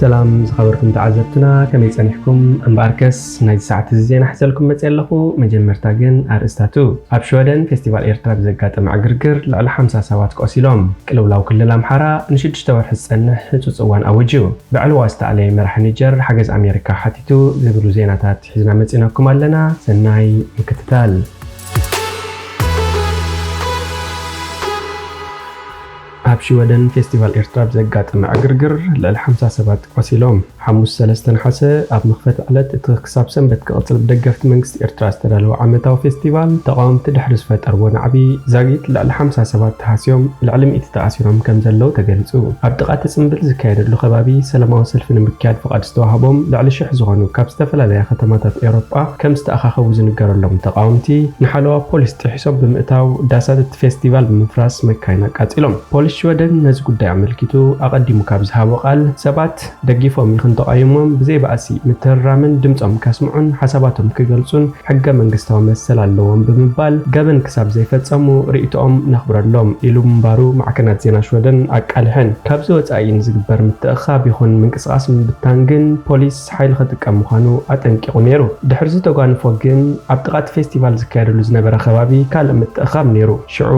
ሰላም ዝኸበርኩም ተዓዘብትና፣ ከመይ ጸኒሕኩም? እምበኣርከስ ናይዚ ሰዓት እዚ ዜና ሒዘልኩም መጽእ ኣለኹ። መጀመርታ ግን ኣርእስታቱ። ኣብ ሽወደን ፌስቲቫል ኤርትራ ብዘጋጠመ ዕግርግር ልዕሊ ሓምሳ ሰባት ቆሲሎም። ቅልውላው ክልል ኣምሓራ ንሽዱሽተ ወርሒ ዝጸንሕ ህጹጽ እዋን ኣውጁ። ብዕልዋ ዝተኣለየ መራሒ ኒጀር ሓገዝ ኣሜሪካ ሓቲቱ ዝብሉ ዜናታት ሒዝና መጺናኩም ኣለና። ሰናይ ምክትታል። ኣብ ሽወደን ፌስቲቫል ኤርትራ ብዘጋጠመ ዕግርግር ልዕሊ ሓምሳ ሰባት ቆሲሎም። ሓሙስ ሰለስተ ነሓሰ ኣብ መኽፈቲ ዕለት እቲ ክሳብ ሰንበት ክቕጽል ብደገፍቲ መንግስቲ ኤርትራ ዝተዳለወ ዓመታዊ ፌስቲቫል ተቓወምቲ ድሕሪ ዝፈጠርዎ ናዕቢ ዛጊት ልዕሊ ሓምሳ ሰባት ተሃስዮም ልዕሊ ሚእቲ ተኣሲሮም ከም ዘለዉ ተገሊጹ። ኣብ ጥቓ እቲ ጽምብል ዝካየደሉ ከባቢ ሰላማዊ ሰልፊ ንምክያድ ፍቓድ ዝተዋህቦም ልዕሊ ሽሕ ዝኾኑ ካብ ዝተፈላለያ ከተማታት ኤውሮጳ ከም ዝተኣኻኸቡ ዝንገረሎም ተቓወምቲ ንሓለዋ ፖሊስ ጥሒሶም ብምእታው ዳሳት እቲ ፌስቲቫል ብምፍራስ መካይን ኣቃጺሎም። ፖሊስ ሽወደን ነዚ ጉዳይ ኣመልኪቱ ኣቐዲሙ ካብ ዝሃቦ ቃል ሰባት ደጊፎም ይኹን ተቓይሞም ብዘይ ባእሲ ምትህርራምን ድምጾም ከስምዑን ሓሳባቶም ክገልጹን ሕገ መንግስታዊ መሰል ኣለዎም ብምባል ገበን ክሳብ ዘይፈጸሙ ርእይቶኦም ነኽብረሎም ኢሉ ምንባሩ ማዕከናት ዜና ሽወደን ኣቃሊሐን። ካብዚ ወጻኢ ንዝግበር ምትእኻብ ይኹን ምንቅስቓስ ምብታን ግን ፖሊስ ሓይሊ ክጥቀም ምዃኑ ኣጠንቂቑ ነይሩ። ድሕሪ ዝተጓንፎ ግን ኣብ ጥቓ እቲ ፌስቲቫል ዝካየደሉ ዝነበረ ከባቢ ካልእ ምትእኻብ ነይሩ። ሽዑ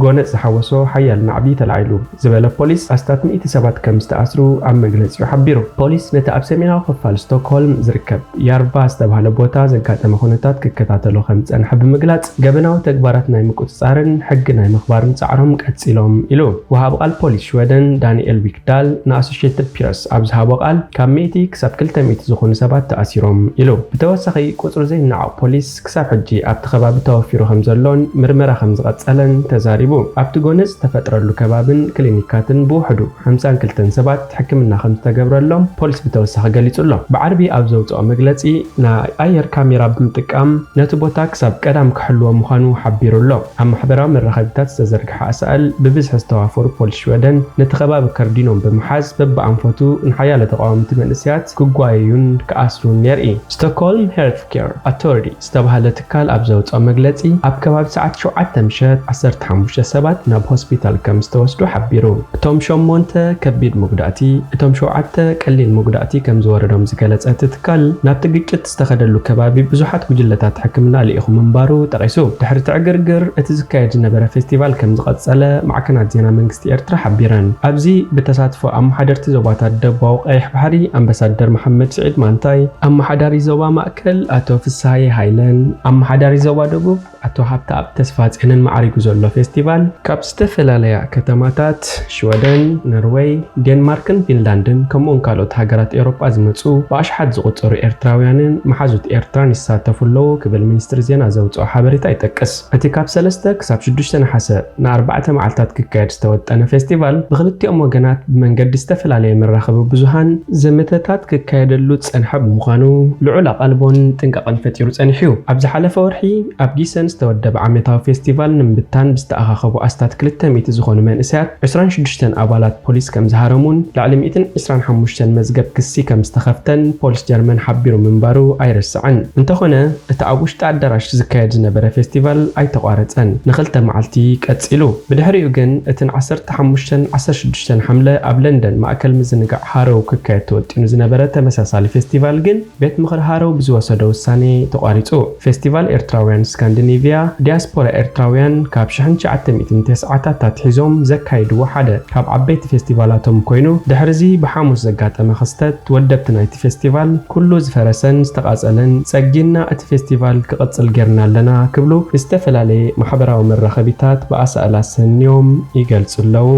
ጎነጽ ዝሓወሶ ሓያል ናዕቢ ተላዒሉ ዝበለ ፖሊስ ኣስታት ሚእቲ ሰባት ከም ዝተኣስሩ ኣብ መግለጺኡ ሓቢሩ። ፖሊስ ነቲ ኣብ ሰሜናዊ ክፋል ስቶክሆልም ዝርከብ ያርቫ ዝተባህለ ቦታ ዘጋጠመ ኩነታት ክከታተሎ ከም ዝጸንሐ ብምግላጽ ገበናዊ ተግባራት ናይ ምቁጽጻርን ሕጊ ናይ ምኽባርን ጻዕሮም ቀጺሎም ኢሉ። ወሃቢ ቃል ፖሊስ ሽወደን ዳንኤል ዊክዳል ንኣሶሽየትድ ፕረስ ኣብ ዝሃቦ ቃል ካብ ሚእቲ ክሳብ ክልተ ሚእቲ ዝኾኑ ሰባት ተኣሲሮም ኢሉ። ብተወሳኺ ቁጽሩ ዘይነዓቕ ፖሊስ ክሳብ ሕጂ ኣብቲ ከባቢ ተወፊሩ ከም ዘሎን ምርመራ ከም ዝቐጸለን ተዛሪቡ። ኣብቲ ጎነጽ ዝተፈጥረሉ ከባብን ክሊኒካትን ብውሕዱ ሓምሳን ክልተን ሰባት ሕክምና ከም ዝተገብረሎም ፖሊስ ብተወሳኺ ገሊጹ ኣሎ። ብዓርቢ ኣብ ዘውጽኦ መግለጺ ናይ ኣየር ካሜራ ብምጥቃም ነቲ ቦታ ክሳብ ቀዳም ክሕልዎ ምዃኑ ሓቢሩ ኣሎ። ኣብ ማሕበራዊ መራኸቢታት ዝተዘርግሐ ኣሳእል ብብዝሒ ዝተዋፈሩ ፖሊስ ሽወደን ነቲ ከባቢ ከርዲኖም ብምሓዝ በብኣንፈቱ ንሓያሎ ተቓወምቲ መንእሰያት ክጓየዩን ክኣስሩን የርኢ። ስቶክሆልም ሄልት ኬር ኣውቶሪቲ ዝተባህለ ትካል ኣብ ዘውጽኦ መግለጺ ኣብ ከባቢ ሰዓት ሸውዓተ ምሸት ዓሰርተ ሓሙሽተ ሰባት ናብ ሆስፒታል ከም ዝተወስዱ ሓቢሩ። እቶም ሸሞንተ ከቢድ መጉዳእቲ፣ እቶም ሸውዓተ ቀሊል መጉዳእቲ ከም ዝወረዶም ዝገለጸ እቲ ትካል ናብቲ ግጭት ዝተኸደሉ ከባቢ ብዙሓት ጉጅለታት ሕክምና ልኢኹ ምንባሩ ጠቒሱ። ድሕሪ እቲ ዕግርግር እቲ ዝካየድ ዝነበረ ፌስቲቫል ከም ዝቐጸለ ማዕከናት ዜና መንግስቲ ኤርትራ ሓቢረን። ኣብዚ ብተሳትፎ ኣመሓደርቲ ዞባታት ደቡባዊ ቀይሕ ባሕሪ ኣምባሳደር መሓመድ ስዒድ ማንታይ፣ ኣመሓዳሪ ዞባ ማእከል ኣቶ ፍስሃየ ሃይለን ኣመሓዳሪ ዞባ ደቡብ ኣቶ ሃብተኣብ ተስፋጽዮንን ማዕሪጉ ዘሎ ፌስቲቫል ካብ ዝተፈላለያ ከተማታት ሽወደን፣ ኖርወይ፣ ዴንማርክን ፊንላንድን ከምኡውን ካልኦት ሃገራት ኤውሮጳ ዝመጹ ብኣሽሓት ዝቑጸሩ ኤርትራውያንን መሓዙት ኤርትራን ይሳተፉ ኣለዉ ክብል ሚኒስትሪ ዜና ዘውጽኦ ሓበሬታ ይጠቅስ። እቲ ካብ ሰለስተ ክሳብ ሽዱሽተ ነሓሰ ንኣርባዕተ መዓልታት ክካየድ ዝተወጠነ ፌስቲቫል ብክልቲኦም ወገናት ብመንገዲ ዝተፈላለየ መራኸቢ ብዙሃን ዘመተታት ክካየደሉ ዝጸንሐ ብምዃኑ ልዑል ኣቓልቦን ጥንቃቐን ፈጢሩ ጸኒሑ እዩ። ኣብ ዝሓለፈ ወርሒ ኣብ ጊሰን ዝተወደበ ዓመታዊ ፌስቲቫል ንምብታን ብዝተኣኻኸቡ ኣስታት ክልተ ሚእቲ ዝኾኑ መንእሰያት ዕስራን ሽዱሽተን ኣባላት ፖሊስ ከም ዝሃረሙን ልዕሊ ሚእትን ዕስራን ሓሙሽተን መዝገብ ክሲ ከም ዝተኸፍተን ፖሊስ ጀርመን ሓቢሩ ምንባሩ ኣይረስዕን። እንተኾነ እቲ ኣብ ውሽጢ ኣዳራሽ ዝካየድ ዝነበረ ፌስቲቫል ኣይተቋረጸን። ንኽልተ መዓልቲ ቀጺሉ። ብድሕሪኡ ግን እቲ ን ዓሰርተ ሓሙሽተን ዓሰርተ ሽዱሽተን ሓምለ ኣብ ለንደን ማእከል ምዝንጋዕ ሃሮው ክካየድ ተወጢኑ ዝነበረ ተመሳሳሊ ፌስቲቫል ግን ቤት ምኽሪ ሃሮው ብዝወሰዶ ውሳኔ ተቋሪጹ። ፌስቲቫል ኤርትራውያን ስካንዲኔቭያ ዲያስፖራ ኤርትራውያን ካብ ሽሕን ትሽዓተ ሚእትን ተስዓታት ኣትሒዞም ዘካይድዎ ሓደ ካብ ዓበይቲ ፌስቲቫላቶም ኮይኑ ድሕሪ እዚ ብሓሙስ ዘጋጠመ ክስተት ወደብቲ ናይቲ ፌስቲቫል ኩሉ ዝፈረሰን ዝተቓጸለን ጸጊንና እቲ ፌስቲቫል ክቕጽል ጌርና ኣለና ክብሉ ዝተፈላለየ ማሕበራዊ መራኸቢታት ብኣሳእል ኣሰንዮም ይገልጹ ኣለዉ።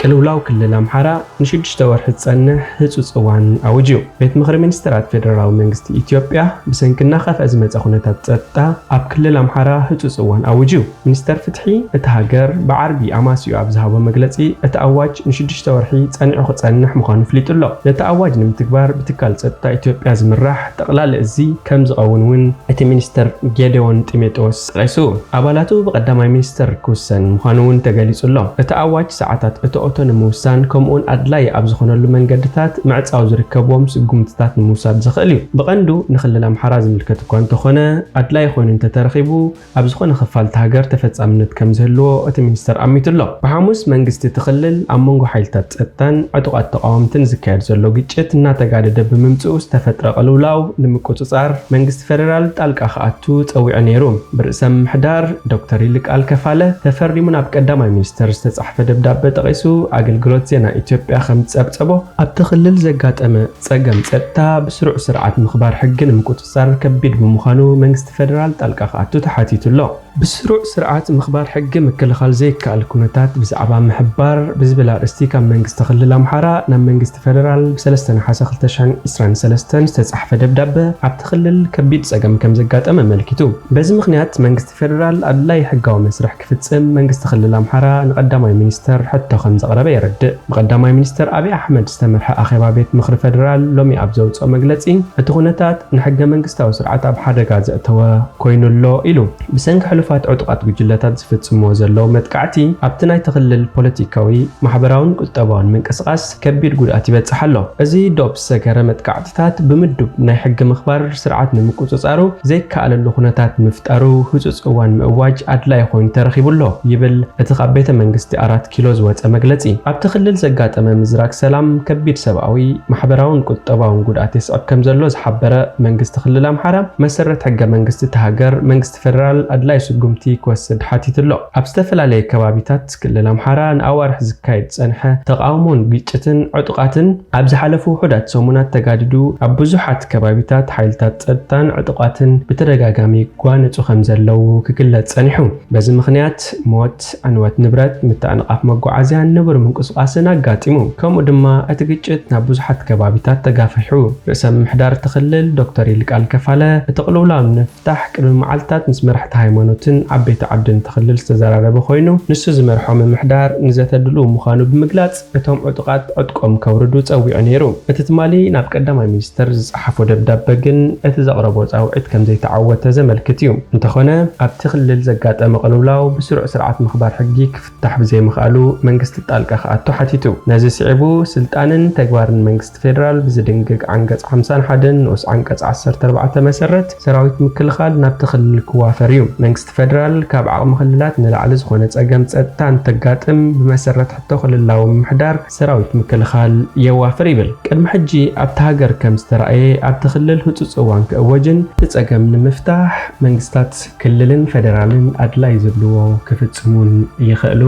ቅልውላው ክልል ኣምሓራ ንሽዱሽተ ወርሒ ዝጸንሕ ህጹጽ እዋን ኣውጅዩ። ቤት ምኽሪ ሚኒስትራት ፌደራላዊ መንግስቲ ኢትዮጵያ ብሰንኪ እናኸፍአ ዝመጸ ኩነታት ጸጥታ ኣብ ክልል ኣምሓራ ህጹጽ እዋን ኣውጅዩ። ሚኒስተር ፍትሒ እቲ ሃገር ብዓርቢ ኣማሲኡ ኣብ ዝሃቦ መግለጺ እቲ ኣዋጅ ንሽዱሽተ ወርሒ ጸኒዑ ክጸንሕ ምዃኑ ኣፍሊጡ ኣሎ። ነቲ ኣዋጅ ንምትግባር ብትካል ጸጥታ ኢትዮጵያ ዝምራሕ ጠቕላሊ እዚ ከም ዝኸውን እውን እቲ ሚኒስተር ጌዴዎን ጢሞቴዎስ ጠቒሱ። ኣባላቱ ብቀዳማይ ሚኒስተር ክውሰን ምዃኑ እውን ተገሊጹ ኣሎ። እቲ ኣዋጅ ሰዓታት እቶ ሕቶ ንምውሳን፣ ከምኡውን ኣድላይ ኣብ ዝኾነሉ መንገድታት ምዕጻው ዝርከብዎም ስጉምትታት ንምውሳድ ዘኽእል እዩ። ብቐንዱ ንክልል ኣምሓራ ዝምልከት እኳ እንተኾነ፣ ኣድላይ ኮይኑ እንተተረኺቡ፣ ኣብ ዝኾነ ክፋል እታ ሃገር ተፈጻምነት ከም ዝህልዎ እቲ ሚኒስተር ኣሚቱ ኣሎ። ብሓሙስ፣ መንግስቲ እቲ ክልል ኣብ መንጎ ሓይልታት ጸጥታን ዕጡቓት ተቓወምትን ዝካየድ ዘሎ ግጭት እናተጋደደ ብምምጽኡ ዝተፈጥረ ቅልውላው ንምቁጽጻር መንግስቲ ፌደራል ጣልቃ ክኣቱ ጸዊዑ ነይሩ። ብርእሰ ምምሕዳር ዶክተር ይልቃል ከፋለ ተፈሪሙ ናብ ቀዳማይ ሚኒስተር ዝተጻሕፈ ደብዳበ ጠቒሱ፣ ኣገልግሎት ዜና ኢትዮጵያ ከም ዝጸብጸቦ፣ ኣብቲ ክልል ዘጋጠመ ጸገም ጸጥታ ብስሩዕ ስርዓት ምኽባር ሕጊ ንምቁጽጻር ከቢድ ብምዃኑ መንግስቲ ፌደራል ጣልቃ ክኣቱ ተሓቲቱ ኣሎ። ብስሩዕ ስርዓት ምኽባር ሕጊ ምክልኻል ዘይከኣል ኩነታት ብዛዕባ ምሕባር ብዝብል ኣርእስቲ ካብ መንግስቲ ክልል ኣምሓራ ናብ መንግስቲ ፌደራል ብ ሰለስተ ነሓሰ ክልተ ሽሕን ዕስራን ሰለስተን ዝተጻሕፈ ደብዳበ ኣብቲ ክልል ከቢድ ጸገም ከም ዘጋጠመ ኣመልኪቱ። በዚ ምኽንያት መንግስቲ ፌደራል ኣድላይ ሕጋዊ መስርሕ ክፍጽም መንግስቲ ክልል ኣምሓራ ንቀዳማይ ሚኒስተር ሕቶ ከም ዘቕረበ የረድእ። ብቀዳማይ ሚኒስተር ኣብይ ኣሕመድ ዝተመርሐ ኣኼባ ቤት ምኽሪ ፌደራል ሎሚ ኣብ ዘውጽኦ መግለጺ፣ እቲ ኩነታት ንሕገ መንግስታዊ ስርዓት ኣብ ሓደጋ ዘእተወ ኮይኑ ኣሎ ኢሉ። ብሰንኪ ሕሉፋት ዕጡቓት ጉጅለታት ዝፍጽምዎ ዘለዉ መጥቃዕቲ ኣብቲ ናይቲ ክልል ፖለቲካዊ፣ ማሕበራውን ቁጠባውን ምንቅስቓስ ከቢድ ጉድኣት ይበጽሕ ኣሎ። እዚ ዶብ ዝሰገረ መጥቃዕትታት ብምዱብ ናይ ሕጊ ምኽባር ስርዓት ንምቁጽጻሩ ዘይከኣለሉ ኩነታት ምፍጣሩ ህጹጽ እዋን ምእዋጅ ኣድላይ ኮይኑ ተረኺቡ ኣሎ ይብል እቲ ካብ ቤተ መንግስቲ ኣራት ኪሎ ዝወጸ መግለጺ። ኣብቲ ክልል ዘጋጠመ ምዝራግ ሰላም ከቢድ ሰብኣዊ፣ ማሕበራውን ቁጠባውን ጉድኣት የስዕብ ከም ዘሎ ዝሓበረ መንግስቲ ክልል ኣምሓራ፣ መሰረት ሕገ መንግስቲ እቲ ሃገር መንግስቲ ፌደራል ኣድላይ ስጉምቲ ክወስድ ሓቲቱ ኣሎ። ኣብ ዝተፈላለየ ከባቢታት ክልል ኣምሓራ ንኣዋርሕ ዝካየድ ዝጸንሐ ተቓውሞን ግጭትን ዕጡቓትን ኣብ ዝሓለፉ ውሑዳት ሰሙናት ተጋዲዱ ኣብ ብዙሓት ከባቢታት ሓይልታት ጸጥታን ዕጡቓትን ብተደጋጋሚ ይጓነጹ ከም ዘለዉ ክግለጽ ጸኒሑ። በዚ ምኽንያት ሞት፣ ዕንወት ንብረት፣ ምትዕንቓፍ መጓዓዝያን ንቡር ምንቅስቓስን ኣጋጢሙ። ከምኡ ድማ እቲ ግጭት ናብ ብዙሓት ከባቢታት ተጋፊሑ። ርእሰ ምምሕዳር እቲ ክልል ዶክተር ይልቃል ከፋለ እቲ ቅልውላው ንምፍታሕ ቅድሚ መዓልታት ምስ መራሕቲ ሃይማኖትን ዓበይቲ ዓድን እቲ ክልል ዝተዘራረበ ኮይኑ፣ ንሱ ዝመርሖ ምምሕዳር ንዘተ ድሉው ምዃኑ ብምግላጽ፣ እቶም ዕጡቓት ዕጥቆም ከውርዱ ጸዊዑ ነይሩ። እቲ ትማሊ ናብ ቀዳማይ ሚኒስተር ዝጸሓፎ ደብዳበ ግን እቲ ዘቕረቦ ጻውዒት ከም ዘይተዓወተ ዘመልክት እዩ። እንተኾነ፣ ኣብቲ ክልል ዘጋጠመ ቅልውላው ብስሩዕ ስርዓት ምኽባር ሕጊ ክፍታሕ ብዘይምኽኣሉ መንግስቲ ጣልቃ ክኣቱ ሓቲቱ። ነዚ ስዒቡ፣ ስልጣንን ተግባርን መንግስቲ ፌደራል ብዝድንግግ ዓንቀጽ ሓምሳን ሓደን ንኡስ ዓንቀጽ ዓሰርተ ኣርባዕተ መሰረት ሰራዊት ምክልኻል ናብቲ ክልል ክዋፈር እዩ። መንግስቲ ፌደራል ካብ ዓቕሚ ክልላት ንላዕሊ ዝኾነ ጸገም ጸጥታ እንተጋጥም ብመሰረት ሕቶ ክልላዊ ምምሕዳር ሰራዊት ምክልኻል የዋፍር ይብል። ቅድሚ ሕጂ ኣብታ ሃገር ከም ዝተራእየ ኣብቲ ክልል ህጹጽ እዋን ክእወጅን እቲ ጸገም ንምፍታሕ መንግስታት ክልልን ፌደራልን ኣድላይ ዝብልዎ ክፍጽሙን ይኽእሉ።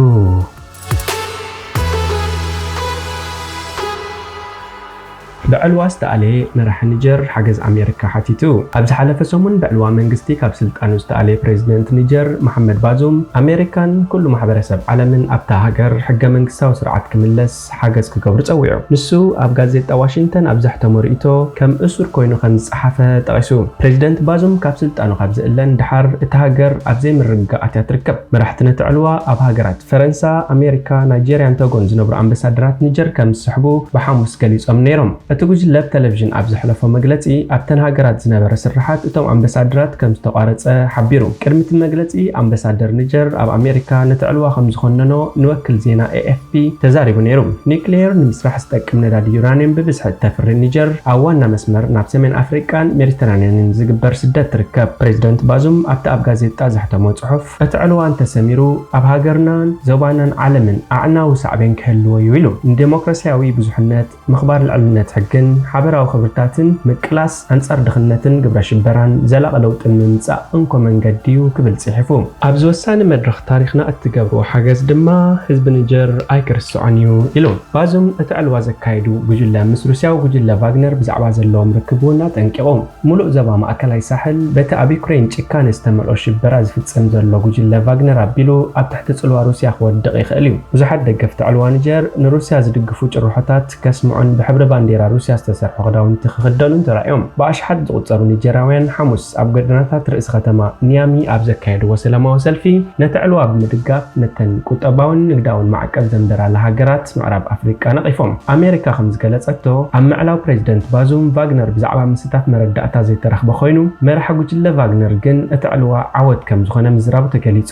ብዕልዋ ዝተኣለየ መራሒ ኒጀር ሓገዝ ኣሜሪካ ሓቲቱ። ኣብ ዝሓለፈ ሰሙን ብዕልዋ መንግስቲ ካብ ስልጣኑ ዝተኣለየ ፕሬዚደንት ኒጀር መሓመድ ባዙም፣ ኣሜሪካን ኩሉ ማሕበረሰብ ዓለምን ኣብታ ሃገር ሕገ መንግስታዊ ስርዓት ክምለስ ሓገዝ ክገብሩ ጸዊዑ። ንሱ ኣብ ጋዜጣ ዋሽንግተን ኣብ ዘሕተሞ ርእይቶ፣ ከም እሱር ኮይኑ ከም ዝጸሓፈ ጠቒሱ። ፕሬዚደንት ባዙም ካብ ስልጣኑ ካብ ዝእለ ንደሓር እታ ሃገር ኣብ ዘይምርግጋእ ኣትያ ትርከብ። መራሕቲ ነቲ ዕልዋ ኣብ ሃገራት ፈረንሳ፣ ኣሜሪካ፣ ናይጄርያን ቶጎን ዝነብሩ ኣምባሳደራት ኒጀር ከም ዝስሕቡ ብሓሙስ ገሊጾም ነይሮም። እቲ ጉጅለ ብቴሌቪዥን ኣብ ዘሕለፎ መግለጺ፣ ኣብተን ሃገራት ዝነበረ ስርሓት እቶም ኣምባሳደራት ከም ዝተቋረጸ ሓቢሩ። ቅድሚ እቲ መግለጺ፣ ኣምባሳደር ኒጀር ኣብ ኣሜሪካ ነቲ ዕልዋ ከም ዝኾነኖ ንወኪል ዜና ኤ ኤፍ ፒ ተዛሪቡ ነይሩ። ኒክሌየር ንምስራሕ ዝጠቅም ነዳዲ ዩራንየም ብብዝሒ እተፍሪ ኒጀር፣ ኣብ ዋና መስመር ናብ ሰሜን ኣፍሪቃን ሜዲተራንያንን ዝግበር ስደት ትርከብ። ፕሬዚደንት ባዙም ኣብቲ ኣብ ጋዜጣ ዘሕተሞ ጽሑፍ፣ እቲ ዕልዋ እንተሰሚሩ፣ ኣብ ሃገርናን ዞባናን ዓለምን ኣዕናዊ ሳዕቤን ክህልዎ እዩ ኢሉ። ንዴሞክራሲያዊ ብዙሕነት፣ ምኽባር ልዕልነት ሕግን ሓበራዊ ክብርታትን ምቅላስ ኣንጻር ድኽነትን ግብረ ሽበራን ዘላቒ ለውጥን ንምምጻእ እንኮ መንገዲ እዩ ክብል ጽሒፉ። ኣብዚ ወሳኒ መድረኽ ታሪኽና እትገብርዎ ሓገዝ ድማ ህዝቢ ኒጀር ኣይክርስዖን እዩ ኢሉ። ባዙም እቲ ዕልዋ ዘካየዱ ጉጅለ ምስ ሩስያዊ ጉጅለ ቫግነር ብዛዕባ ዘለዎም ርክብ እውን ኣጠንቂቑ። ምሉእ ዞባ ማእከላይ ሳሕል በቲ ኣብ ዩክሬን ጭካነ ዝተመልኦ ሽበራ ዝፍጸም ዘሎ ጉጅለ ቫግነር ኣቢሉ ኣብ ትሕቲ ጽልዋ ሩስያ ክወድቕ ይኽእል እዩ። ብዙሓት ደገፍቲ ዕልዋ ኒጀር ንሩስያ ዝድግፉ ጭርሖታት ከስምዑን ብሕብሪ ባንዴራ ሩስያ ዝተሰርሑ ክዳውንቲ ክኽደኑን ተራእዮም። ብኣሽሓት ዝቑጸሩ ኒጀራውያን ሓሙስ ኣብ ጎደናታት ርእሲ ከተማ ኒያሚ ኣብ ዘካየድዎ ሰላማዊ ሰልፊ፣ ነቲ ዕልዋ ብምድጋፍ፣ ነተን ቁጠባውን ንግዳውን ማዕቀብ ዘንበራላ ሃገራት ምዕራብ ኣፍሪቃ ነቒፎም። ኣሜሪካ ከም ዝገለጸቶ፣ ኣብ ምዕላው ፕሬዚደንት ባዙም፣ ቫግነር ብዛዕባ ምስታፍ መረዳእታ ዘይተረኽበ ኮይኑ፣ መራሒ ጉጅለ ቫግነር ግን እቲ ዕልዋ ዓወት ከም ዝኾነ ምዝራቡ ተገሊጹ።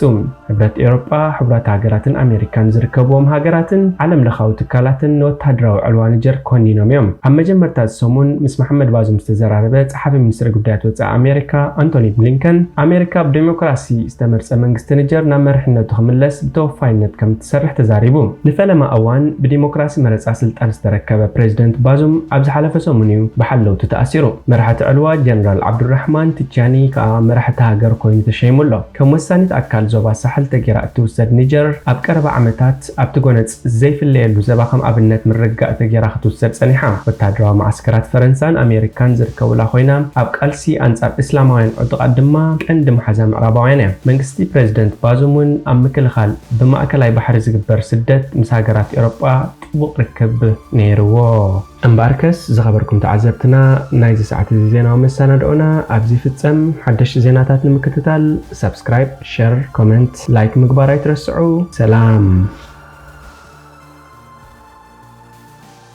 ሕብረት ኤውሮጳ፣ ሕቡራት ሃገራትን ኣሜሪካን ዝርከብዎም ሃገራትን ዓለም ለኻዊ ትካላትን ንወተሃደራዊ ዕልዋ ኒጀር ኮኒኖም እዮም። ኣብ መጀመርታ እዚ ሰሙን ምስ መሓመድ ባዙም ዝተዘራረበ ጸሓፊ ሚኒስትሪ ጉዳያት ወጻኢ ኣሜሪካ ኣንቶኒ ብሊንከን፣ ኣሜሪካ ብዴሞክራሲ ዝተመርጸ መንግስቲ ኒጀር ናብ መሪሕነቱ ክምለስ ብተወፋይነት ከም ትሰርሕ ተዛሪቡ። ንፈለማ እዋን ብዴሞክራሲ መረጻ ስልጣን ዝተረከበ ፕሬዚደንት ባዙም ኣብ ዝሓለፈ ሰሙን እዩ ብሓለውቲ ተኣሲሩ። መራሕቲ ዕልዋ ጀነራል ዓብዱራሕማን ቲቻኒ ከኣ መራሕቲ ሃገር ኮይኑ ተሸይሙ ኣሎ። ከም ወሳኒት ኣካል ዞባ ሳሕል ተጌራ እትውሰድ ኒጀር፣ ኣብ ቀረባ ዓመታት ኣብቲ ጎነጽ ዘይፍለየሉ ዘባ ከም ኣብነት ምርግጋእ ተጌራ ክትውሰድ ጸኒሓ። ወተሃደራዊ መዓስከራት ፈረንሳን ኣሜሪካን ዝርከቡላ ኮይና፣ ኣብ ቃልሲ ኣንጻር እስላማውያን ዕጡቓት ድማ ቀንዲ መሓዛ ምዕራባውያን እያ። መንግስቲ ፕሬዚደንት ባዙም እውን ኣብ ምክልኻል ብማእከላይ ባሕሪ ዝግበር ስደት ምስ ሃገራት ኤውሮጳ ጥቡቕ ርክብ ነይርዎ። እምበኣርከስ ዝኸበርኩም ተዓዘብትና፣ ናይዚ ሰዓት እዚ ዜናዊ መሰናድኦና ኣብዚ ይፍጸም። ሓደሽቲ ዜናታት ንምክትታል ሳብስክራይብ፣ ሸር፣ ኮመንት፣ ላይክ ምግባር ኣይትረስዑ። ሰላም።